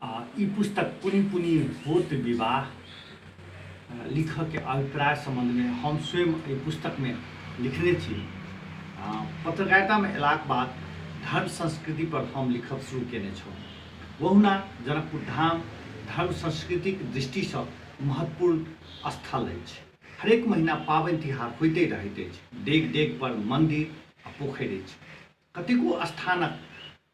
ई पुस्तक पुनि पुनि होत विवाह लिखऽके अभिप्राय सम्बन्धमे हम स्वयं एहि पुस्तकमे लिखने छी। पत्रकारितामे अयलाक बाद धर्म संस्कृतिपर हम लिखब शुरू कयने छलहुँ। ओहुना जनकपुर धाम धर्म संस्कृतिक दृष्टिसँ महत्वपूर्ण स्थल अछि। हरेक महीना पाबनि तिहार होइते रहैत अछि। डेग डेगपर मन्दिर आ पोखरि अछि। कतेको स्थानक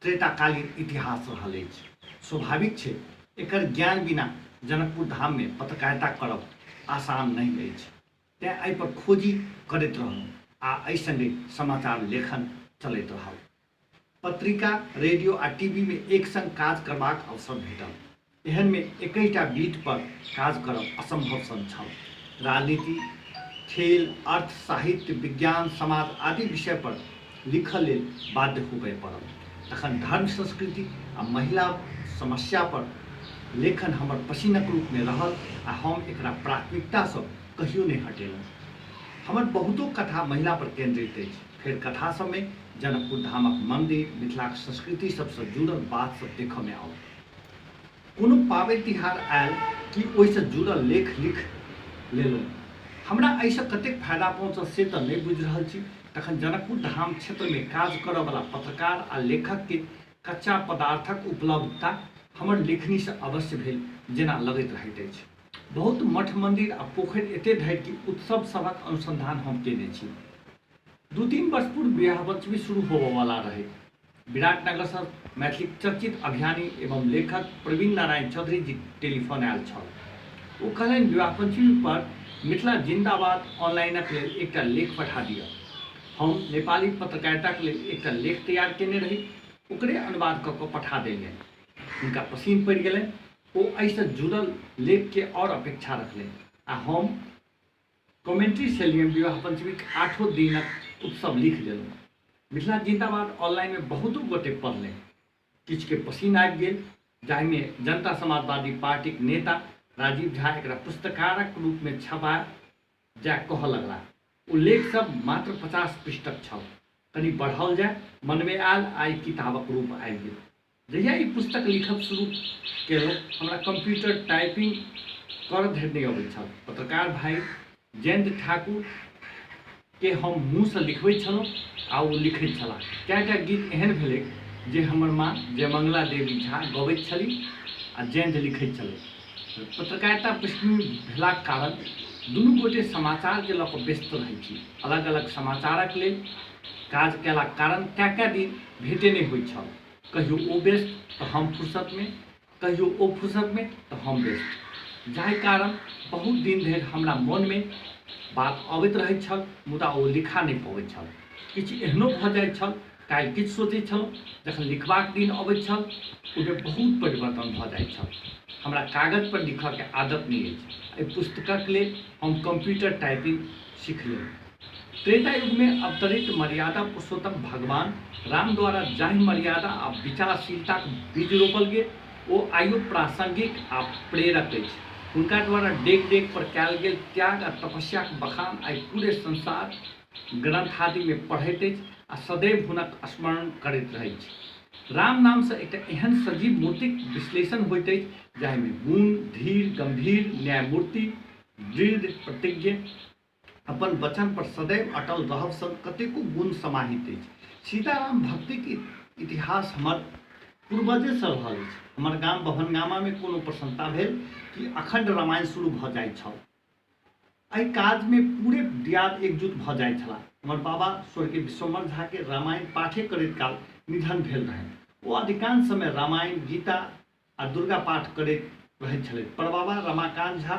त्रेताकालीन इतिहास रहल अछि। स्वाभाविक छै, एकर ज्ञान बिना जनकपुर धाममे पत्रकारिता करब आसान नहि अछि। तेँ एहिपर खोजी करैत रहलहुँ आ एहि सङ्गे समाचार लेखन चलैत रहल। पत्रिका, रेडियो आ टीवीमे एक सङ्ग काज करबाक अवसर भेटल। एहनमे एकहिटा बीटपर काज करब असम्भव सन छल। राजनीति, खेल, अर्थ, साहित्य, विज्ञान, समाज आदि विषयपर लिखऽ लेल बाध्य होबय पड़ल। तखन धर्म, संस्कृति आ महिला समस्यापर लेखन हमर पसिनक रूपमे रहल आ हम एकरा प्राथमिकतासँ कहियो नहि हटेलहुँ। हमर बहुतो कथा महिलापर केन्द्रित अछि। फेर कथा सभमे जनकपुर धामक मन्दिर, मिथिलाक संस्कृति सभसँ जुड़ल बात सभ देखऽमे आओत। कोनो पाबनि तिहार आयल कि ओहिसँ जुड़ल लेख लिख लेलहुँ। हमरा एहिसँ कतेक फायदा पहुँचल से तऽ नहि बुझि रहल छी। तखन जनकपुर धाम क्षेत्रमे काज करऽवला पत्रकार आ लेखकके कच्चा पदार्थक उपलब्धता हमर लेखनीसँ अवश्य भेल जेना लगैत रहैत अछि। बहुत मठ मन्दिर आ पोखरि एते धरि कि उत्सव सभक अनुसन्धान हम कयने छी। 2-3 वर्ष पूर्व विवाह पञ्चमी शुरू होबऽवला रहै। विराटनगरसँ मैथिलीक चर्चित अभियानी एवं लेखक प्रवीण नारायण चौधरीजीक टेलीफोन आयल छल। ओ कहलनि, विवाह पञ्चमी पर मिथिला जिन्दाबाद ऑनलाइनक लेल एकटा लेख पठा दिअ। हम नेपाली पत्रकारिताक लेल एकटा लेख तैयार कयने रही, ओकरे अनुवाद कऽ कऽ पठा देलियनि। हुनका पसिन पड़ि गेलनि। ओ एहिसँ जुड़ल लेखके आओर अपेक्षा रखलनि आ हम कमेंट्री शैलीमे विवाह पञ्चमीक 8 दिनक उत्सव लिख देलहुँ। मिथिला जिन्दाबाद ऑनलाइनमे बहुतो गोटे पढ़लनि। किछुके पसिन आबि गेल, जाहिमे जनता समाजवादी पार्टीक नेता राजीव झा एकरा पुस्तकारक रूपमे छपा जाय कहऽ लगलाह। ओ लेख सब मात्र 50 पृष्ठक छल। कनि बढ़ाओल जाय मनमे आयल आ ई किताबक रूप आबि गेल। जहिया ई पुस्तक लिखब शुरू केलहुँ, हमरा कंप्यूटर टाइपिंग करऽ धरि नहि अबैत छल। पत्रकार भाइ जयन्त ठाकुर के हम मुँहसँ लिखबैत छलहुँ आ ओ लिखैत छलाह। कएटा गीत एहन भेलै जे हमर माँ जयमंगला देवी झा गबैत छली आ जयन्त लिखैत छलै। पत्रकारिता पृष्ठभूमि भेलाक कारण दुनू गोटे समाचारके लऽ कऽ व्यस्त रहै छी। अलग अलग समाचारक लेल काज कयलाक कारण कए कए दिन भेटे नहि होइत छल। कहियो ओ व्यस्त तऽ हम फुर्सतमे, कहियो ओ फुर्सतमे तऽ हम व्यस्त, जाहि कारण बहुत दिन धरि हमरा मोनमे बात अबैत रहैत छल मुदा ओ लिखा नहि पबैत छल। किछु एहनो भऽ जाइत छल, काल्हि किछु सोचैत छलहुँ, जखन लिखबाक दिन अबैत छल ओहिमे बहुत परिवर्तन भऽ जाइत छल। हमरा कागजपर लिखऽके आदत नहि अछि। एहि पुस्तकक लेल हम कम्प्यूटर टाइपिंग सीख लेलहुँ। त्रेता युगमे अवतरित मर्यादा पुरुषोत्तम भगवान राम द्वारा जाहि मर्यादा आ विचारशीलताक बीज रोपल गेल ओ आइयो प्रासंगिक आ प्रेरक अछि। हुनका द्वारा डेग डेग पर कयल गेल त्याग आ तपस्याक बखान आइ पूरे संसार ग्रंथ आदिमे पढ़ैत अछि आ सदैव हुनक स्मरण करैत रहैछ। राम नामसँ एकटा एहन सजीव मूर्तिक विश्लेषण होइत अछि जाहिमे गुण, धीर, गंभीर, न्यायमूर्ति, दृढ़ प्रतिज्ञ, अपन वचन पर सदैव अटल रहब सन कतेको गुण समाहित अछि। सीताराम भक्तिक इतिहास हमर पूर्वजेसँ रहल अछि। हमर गाम बभनगामामे कोनो प्रसन्नता भेल कि अखण्ड रामायण शुरू भऽ जाइत छल। एहि काजमे पूरे दियाद एकजुट भऽ जाइत छलाह। हमर बाबा स्वर्गीय विश्वम्भर झाके रामायण पाठे करैत काल निधन भेल रहनि। ओ अधिकांश समय रामायण, गीता आ दुर्गा पाठ करैत रहैत छलथि। परबाबा रमाकान्त झा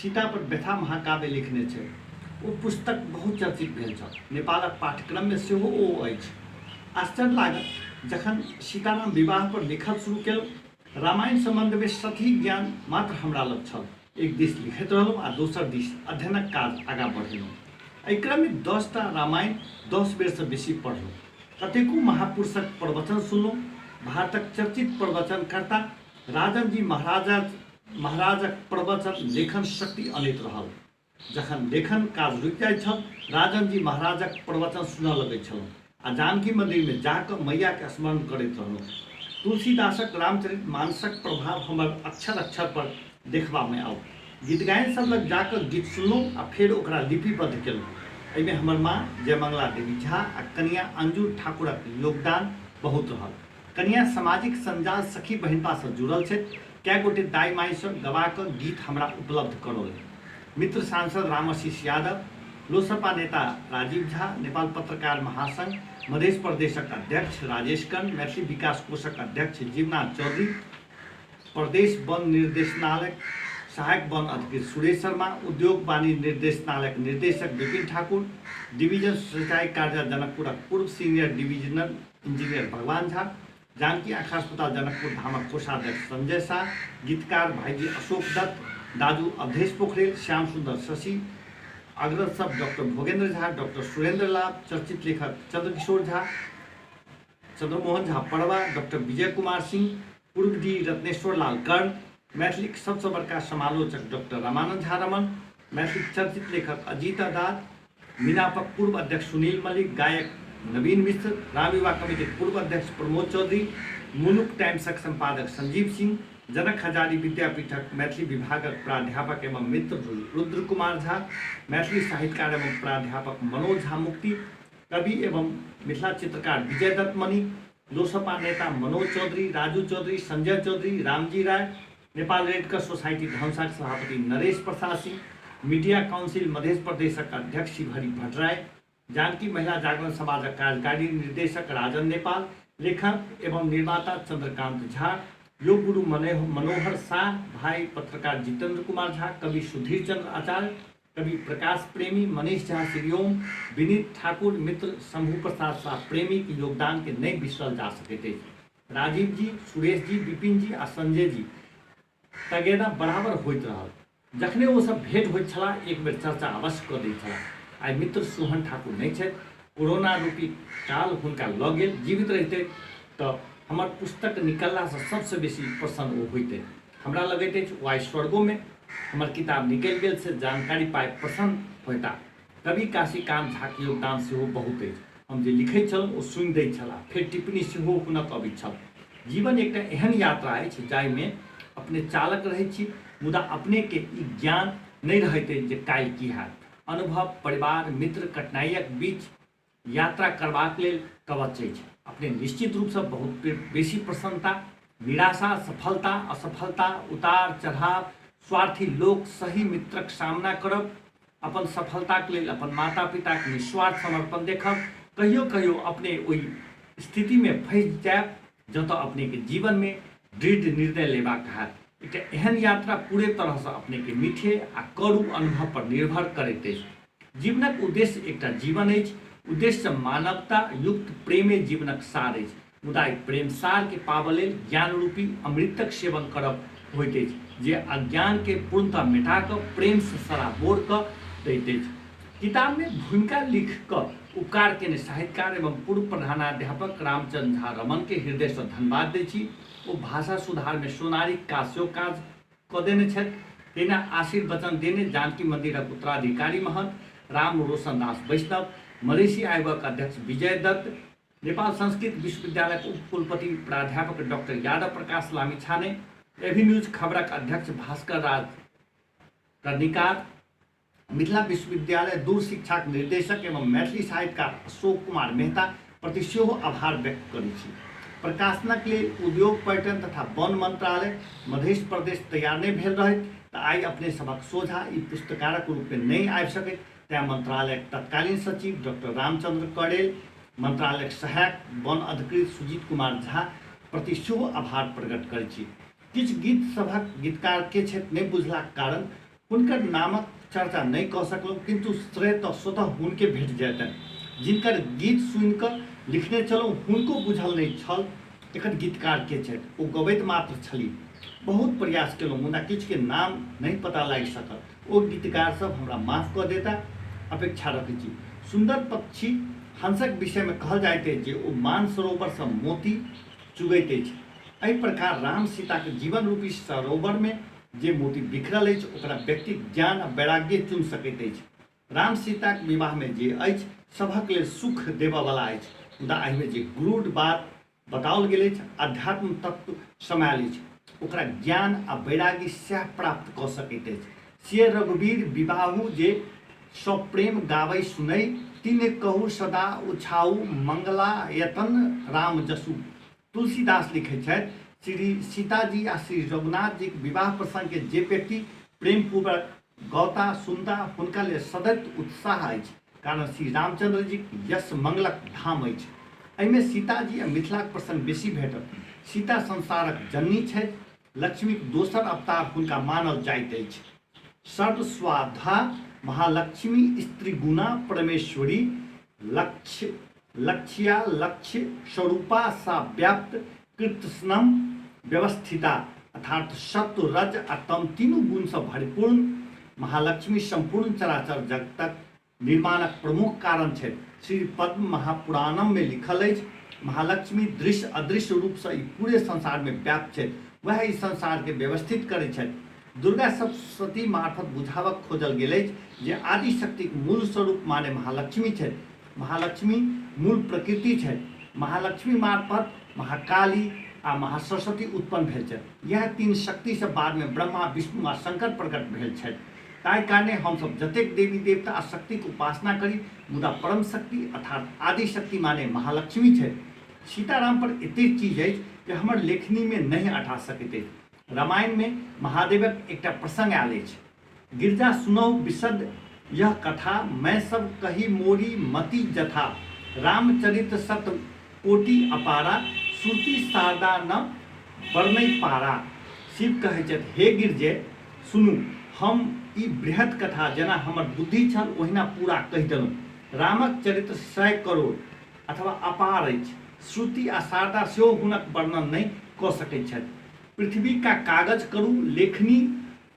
सीता पर व्यथा महाकाव्य लिखने छथि। ओ पुस्तक बहुत चर्चित भेल छल। नेपालक पाठ्यक्रममे सेहो ओ अछि। आश्चर्य लागल जखन सीताराम विवाह पर लिखब शुरू केलहुँ। रामायण सम्बन्धमे सतही ज्ञान मात्र हमरा लग छल। एक दिस लिखैत रहलहुँ आ दोसर दिस अध्ययनक काज आगाँ बढ़ेलहुँ। एहि क्रममे 10टा रामायण 10 बेरसँ बेसी पढ़लहुँ। कतेको महापुरुषक प्रवचन सुनलहुँ। भारतक चर्चित प्रवचनकर्ता राजनजी महाराजक प्रवचन लेखन शक्ति अनैत रहल। जखन लेखन काज रुकि जाइत छल, राजनजी महाराजक प्रवचन सुनऽ लगैत छलहुँ आ जानकी मन्दिरमे जा कऽ मैयाके स्मरण करैत रहलहुँ। तुलसीदासक रामचरित मानसक प्रभाव हमर अक्षर अक्षर पर देखबामे आओत। गीतगायन सब लग जा कऽ गीत सुनलहुँ आ फेर ओकरा लिपिबद्ध केलहुँ। एहिमे हमर माँ जयमंगला देवी झा आ कनियाँ अंजू ठाकुरक योगदान बहुत रहल। कनियाँ सामाजिक संजाल सखी बहिनपासँ जुड़ल छथि। कए गोटे दाइ माइसँ गबा कऽ गीत हमरा उपलब्ध करौलनि। मित्र सांसद रामअशिष यादव, लोसपा नेता राजीव झा, नेपाल पत्रकार महासंघ मधेश प्रदेशक अध्यक्ष राजेश कर्ण, मैथिली विकास कोषक अध्यक्ष जीवनाथ चौधरी, प्रदेश वन निर्देशनालय सहायक वन अधिकृत सुरेश शर्मा, उद्योग वाणिज्य निर्देशनालयक निर्देशक विपिन ठाकुर, डिवीजन सिंचाई कार्यालय जनकपुरक पूर्व सीनियर डिवीजनल इंजीनियर भगवान झा, जानकी आँखा अस्पताल जनकपुर धामक कोषाध्यक्ष संजय शाह, गीतकार भाईजी अशोक दत्त, दाजू अवधेश पोखरेल, श्याम सुंदर शशि, अग्रज सब डॉक्टर भोगेंद्र झा, डॉक्टर सुरेंद्र लाभ, चर्चित लेखक चंद्रकिशोर झा, चंद्रमोहन झा पड़वा, डॉक्टर विजय कुमार सिंह, पूर्व डी रत्नेश्वर लाल कर्ण, मैथिलीक सबसँ बड़का समालोचक डॉक्टर रामानंद झा रमन, मैथिलीक चर्चित लेखक अजीत आजाद, मिनापक पूर्व अध्यक्ष सुनील मल्लिक, गायक नवीन मिश्र, राम युवा कमिटीक पूर्व अध्यक्ष प्रमोद चौधरी, मुलुक टाइम्सक संपादक संजीव सिंह, जनक हजारी विद्यापीठक मैथिली विभागक प्राध्यापक एवं मित्र रुद्र कुमार झा, मैथिली साहित्यकार एवं प्राध्यापक मनोज झा मुक्ति, कवि एवं मिथिला चित्रकार विजय दत्त मणि, लोसपा नेता मनोज चौधरी, राजू चौधरी, संजय चौधरी, रामजी राय, नेपाल रेड क्रॉस सोसाइटी धनुषाक सभापति नरेश प्रसाद सिंह, मीडिया काउंसिल मध्य प्रदेशक अध्यक्ष शिवहरि भट्टराई, जानकी महिला जागरण समाजक कार्यकारी निर्देशक राजन नेपाल, लेखक एवं निर्माता चंद्रकांत झा, योग गुरु मनोहर शाह, भाई पत्रकार जितेंद्र कुमार झा, कवि सुधीर चंद्र आचार्य, कवि प्रकाश प्रेमी, मनीष झा श्रीओम, विनीत ठाकुर, मित्र शंभू प्रसाद शाह प्रेमी के योगदान के नहीं बिसरल जा सकैत अछि। राजीव जी, सुरेश जी, विपिन जी आ संजय जी तगेदा बराबर होइत रहल। जखने ओ सब भेंट होइत छलाह एक बेर चर्चा अवश्य कऽ दैत छलाह। आइ मित्र सोहन ठाकुर नहि छथि। कोरोना रूपी काल हुनका लऽ गेल। जीवित रहिते तऽ हमर पुस्तक निकललासँ सबसँ बेसी प्रसन्न ओ होइते। हमरा लगैत अछि ओ आइ स्वर्गोमे हमर किताब निकलि गेल से जानकारी पाबि प्रसन्न होयताह। कवि काशीकान्त झाक योगदान सेहो बहुत अछि। हम जे लिखैत छलहुँ ओ सुनि दैत छलाह। फेर टिप्पणी सेहो हुनक अबैत छल। जीवन एकटा एहन यात्रा अछि जाहिमे अपने चालक रहैत छी, मुदा अपनेके ई ज्ञान नहि रहैत अछि जे काल्हि की हैत। अनुभव, परिवार, मित्र, कठिनाइक बीच यात्रा करबाक लेल कवच अछि। अपने निश्चित रूपसँ बहुत बेसी प्रसन्नता, निराशा, सफलता, असफलता, उतार चढ़ाव, स्वार्थी लोक, सही मित्रक सामना करब, अपन सफलताक लेल अपन माता पिताक निस्वार्थ समर्पण देखब, कहियो कहियो अपने ओहि स्थितिमे फँसि जायब जतऽ अपनेके जीवनमे दृढ़ निर्णय लेबाक हैत। एकटा एहन यात्रा पूरे तरहसँ अपनेके मीठे आ करू अनुभव पर निर्भर करैत अछि। जीवनक उद्देश्य एकटा जीवन अछि। उद्देश्य मानवता युक्त प्रेमे जीवनक सार अछि। मुदा एहि प्रेम सार के पाबऽ लेल ज्ञान रूपी अमृतक सेवन करब होइत अछि जे अज्ञान के पूर्णतः मिटा कऽ प्रेम सँ सराबोर कऽ दैत अछि। किताब मे भूमिका लिख कऽ उपकार केने साहित्यकार एवं पूर्व प्रधानाध्यापक रामचंद्र झा रमन के हृदय सँ धन्यवाद दैत छी। ओ भाषा सुधार मे सोनारीक काज सेहो काज कऽ देने छथि। तहिना आशीर्वचन देने जानकी मन्दिरक उत्तराधिकारी महन्थ राम रोशन दास वैष्णव, मधेसी आयोगक अध्यक्ष विजय दत्त, नेपाल संस्कृत विश्वविद्यालयक उपकुलपति प्राध्यापक डॉक्टर यादव प्रकाश लामिछाने, एभिन्यूज खबरक अध्यक्ष भास्कर राज कर्णिकार, मिथिला विश्वविद्यालय दूर शिक्षाक निर्देशक एवं मैथिली साहित्यकार अशोक कुमार मेहता प्रति सेहो आभार व्यक्त करैत छी। प्रकाशनक लेल उद्योग पर्यटन तथा वन मंत्रालय मध्य प्रदेश तैयार नहि भेल रहैत तऽ आइ अपने सभक सोझा ई पुस्तकारक रूपमे नहि आबि सकैत। तैं मंत्रालयक तत्कालीन सचिव डॉक्टर रामचंद्र कड़ेल, मंत्रालयक सहायक वन अधिकृत सुजीत कुमार झा प्रति सेहो आभार प्रकट करैत छी। किछु गीत सभक गीतकार के छथि नहि बुझलाक कारण हुनकर नामक चर्चा नहि कऽ सकलहुँ, किन्तु श्रेय तऽ स्वतः हुनके भेट जयतनि। जिनकर गीत सुनि कऽ लिखने छलहुँ हुनको बुझल नहि छल एकर गीतकार के छथि, ओ गबैत मात्र छलीह। बहुत प्रयास केलहुँ मुदा किछुके नाम नहि पता लागि सकल। ओ गीतकार सब हमरा माफ कऽ देता अपेक्षा रखैत छी। सुन्दर पक्षी हंसक विषयमे कहल जाइत अछि जे ओ मानसरोवरसँ मोती चुगैत अछि। एहि प्रकार राम सीताक जीवन रूपी सरोवरमे जे मोती बिखरल अछि ओकरा व्यक्तिक ज्ञान आ वैराग्ये चुनि सकैत अछि। राम सीताक विवाहमे जे अछि सभक लेल सुख देबऽवला अछि, मुदा एहिमे जे गूढ़ बात बताओल गेल अछि, अध्यात्म तत्व समायल अछि। ओकरा ज्ञान आ वैराग्य सएह प्राप्त कऽ सकैत अछि। से रघुवीर विवाहु जे सप्रेम गाबै सुनै, तिन्ह कहु सदा उछाउ मंगलायतन राम जसु। तुलसीदास लिखैत छथि, श्री सीताजी आ श्री रघुनाथजीक विवाह प्रसङ्गके जे व्यक्ति प्रेमपूर्वक गौता सुनता हुनका लेल सदैत उत्साह अछि, कारण श्री रामचन्द्रजीक यश मंगलक धाम अछि। एहिमे सीताजी आ मिथिलाक प्रसङ्ग बेसी भेटत। सीता संसारक जननी छथि, लक्ष्मीक दोसर अवतार हुनका मानल जाइत अछि। सर्वस्वाधा महालक्ष्मी स्त्रीगुणा परमेश्वरी लक्ष्य लक्ष्या लक्ष्य स्वरूपा सा व्याप्त कृत्स्नम व्यवस्थिता, अर्थात सत्व रज आ तम तीनू गुणसँ भरिपूर्ण महालक्ष्मी सम्पूर्ण चराचर जगतक निर्माणक प्रमुख कारण छथि। श्री पद्म महापुराणममे लिखल अछि, महालक्ष्मी दृश्य अदृश्य रूपसँ ई पूरे संसारमे व्याप्त छथि, वएह ई संसारके व्यवस्थित करैत छथि। दुर्गा सप्तशती मार्फत बुझाबक खोजल गेल अछि जे आदिशक्तिक मूल स्वरूप माने महालक्ष्मी छथि। महालक्ष्मी मूल प्रकृति छथि। महालक्ष्मी मार्फत महाकाली आ महासरस्वती उत्पन्न भेल छथि। इएह तीन शक्तिसँ बादमे ब्रह्मा, विष्णु आ शंकर प्रकट भेल छथि। ताहि कारणे हमसभ जतेक देवी देवता आ शक्तिक उपासना करी, मुदा परम शक्ति अर्थात आदिशक्ति माने महालक्ष्मी छथि। सीताराम पर एतेक चीज अछि जे हमर लेखनीमे नहि अटा सकैत अछि। रामायणमे महादेवक एकटा प्रसंग आयल अछि, गिरजा सुनौ विशद यह कथा, मैं सब कही मोरी मति जथा, रामचरित सत कोटि अपारा, श्रुति शारदा न बरनै पारा। शिव कहै छथि, हे गिरजे सुनू, हम ई बृहत कथा जेना हमर बुद्धि छल ओहिना पूरा कहि देलहुँ। रामक चरित्र 100 करोड़ अथवा अपार अछि। श्रुति आ शारदा सेहो हुनक वर्णन नहि कऽ सकैत छथि। पृथ्वी का कागज करू लेखनी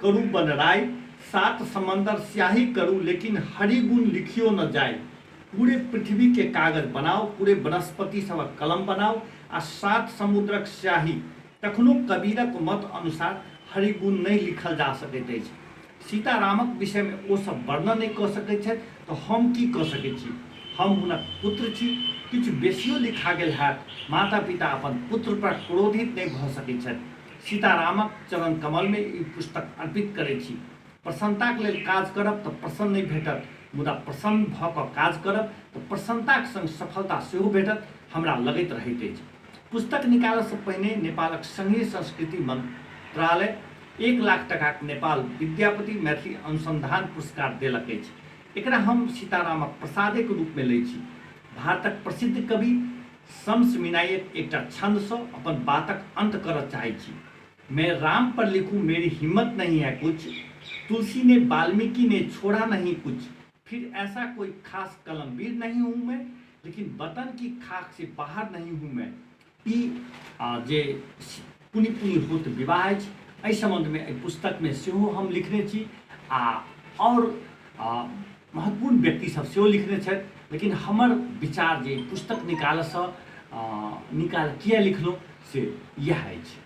करू बनराय, सात समंदर स्याही करू लेकिन हरिगुण लिखियो न जाय। पूरे पृथ्वी के कागज बनाउ, पूरे वनस्पति सभक कलम बनाउ आ सात समुद्रक स्याही, तखनो कबीरक मत अनुसार हरिगुण नहि लिखल जा सकैत अछि। सीतारामक विषयमे ओ सब वर्णन नहि कऽ सकैत छथि तऽ हम की कऽ सकैत छी? हम हुनक पुत्र छी। किछु बेसियो लिखा गेल हैत, माता पिता अपन पुत्र पर क्रोधित नहि भऽ सकैत छथि। सीतारामक चरण कमलमे ई पुस्तक अर्पित करैत छी। प्रसन्नताक लेल काज करब तऽ प्रसन्न नहि भेटत, मुदा प्रसन्न भऽ कऽ काज करब तऽ प्रसन्नताक संग सफलता सेहो भेटत, हमरा लगैत रहैत अछि। पुस्तक निकालऽसँ पहिने नेपालक संघीय संस्कृति मंत्रालय 1 लाख टकाक नेपाल विद्यापति मैथिली अनुसंधान पुरस्कार देलक अछि। एकरा हम सीतारामक प्रसादेक रूपमे लैत छी। भारतक प्रसिद्ध कवि शम्स मिनाइक एकटा छन्दसँ अपन बातक अंत करऽ चाहैत छी। मैं राम पर लिखूं मेरी हिम्मत नहीं है कुछ, तुलसी ने वाल्मीकि ने छोड़ा नहीं कुछ, फिर ऐसा कोई खास कलमवीर नहीं हूँ मैं, लेकिन वतन की खाक से बाहर नहीं हूँ मैं। ई जे पुनि पुनि होत विवाह अछि, एहि सम्बन्धमे एहि पुस्तकमे सेहो हम लिखने छी आ आओर महत्वपूर्ण व्यक्ति सब सेहो लिखने छथि, लेकिन हमर विचार जे पुस्तक निकालऽसँ निकाल किया लिखलहुँ से इएह अछि।